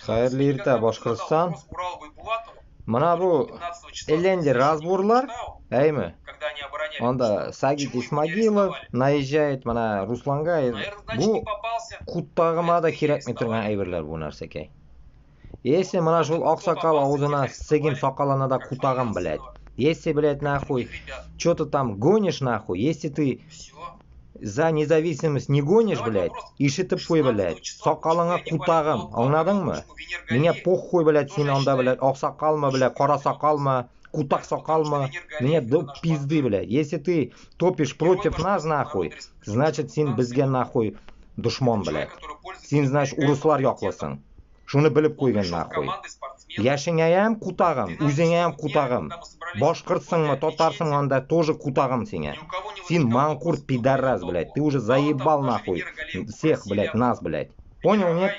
Хәерле иртә, Башкортстан. Менә бу әллә разборлар, әйме? Анда Сагит Исмагилов наезжает менә Русланга. Бу кутагыма да кирәкми торган әйберләр бу нәрсәкәй. Если менә шул аксакал авызына сыгим сакалына да кутагым, блядь. Если, блядь, нахуй, что-то там гонишь, нахуй, если ты за независимость не гонишь, блядь, ишетеп куй, блядь, сакалыңа кутагым, аңладыңмы? Миңа похуй, блядь, син анда, блядь, аксакалмы, блядь, кара сакалмы, кутак сакалмы, мне до пизды, блядь. Если ты топишь против нас, нахуй, значит, син безгә, нахуй, дошман, блядь. Син, значит, урыслар яклысың. Шуны белеп куйгын, нахуй. Яшеңәям кутагым, үзеңәям кутагым. Башкортсыңмы, татарсыңмы анда тоже кутагым сиңа. Син манкурт пидорас, блядь. Ты уже заебал, нахуй, всех, блядь, нас, блядь. Понял, нет?